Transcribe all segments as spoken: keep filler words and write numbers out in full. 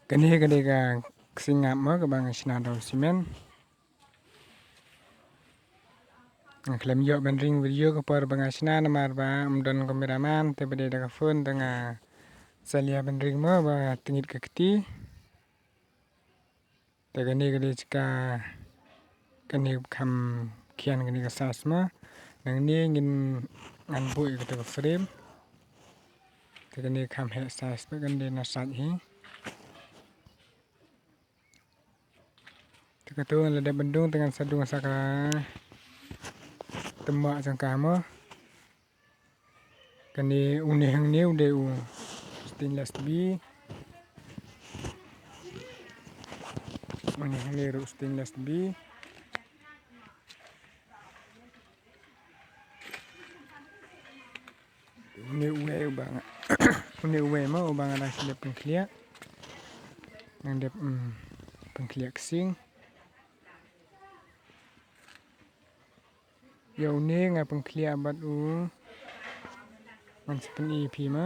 Kane ka dei ka ksing ngap mo kaba nga shna da u simen. Nga khlem ïoh ban ring video ka por ba nga shna namar ba ym don kameraman te ba dei da ka phone te nga salia ban ring mo ba tngit ka kti. Te kane ka dei ka, kane kham khian kane ka size mo. Nangne ngin ngan buh ïa kata ka frame. Te kane kham heh size ba kane na sait hi. Te kato ngan la dep ban dung te ngan sa dung sa ka tymma jong ka mo. Kane une hangne u dei u stainless B. Une hangne ruh stainless B. Une uwei uba nga, une uwei mo uba nga dang shu dep pynkhlieh. Nga dep, mm, pynkhlieh ksing. Ïa une nga pynkhlieh bad u ngan sa pyni ïa phi mo.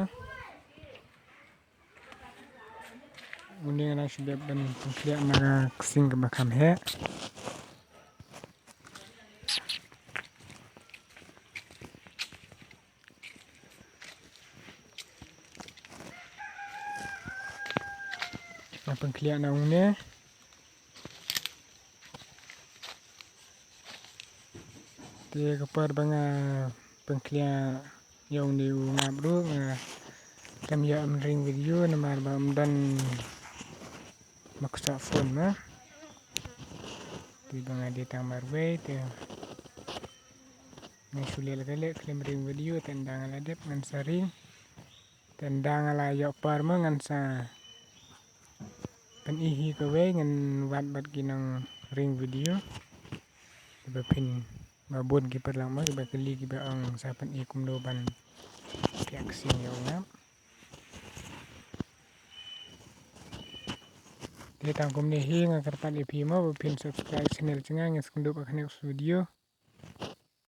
Une nga dang shu dep ban pynkhlieh na ka ksing kaba kham heh. Nga pynkhlieh na une. Te ka por ba nga pynkhlieh ïa une u ngap ruh nga khlem ïoh ban ring video namar ba ym don maksah phone mo. Te ba nga dei tang marwei te nga shu leh la ka leh khlem ring video te ynda nga la dep ngan sa ring. Te ynda nga la ïoh por mo ngan sa pyni hi kawei ngan wad bad ki nongring video. Ba phin, ba bun ki paralok mo kiba kylli kiba ong sa pyni kumno ban khiah ksing ïa u ngap. Te tang kumne hi nga kyrpad ïa phi mo ba phin subscribe channel jong nga ngin sa ïakynduh ha ka next video.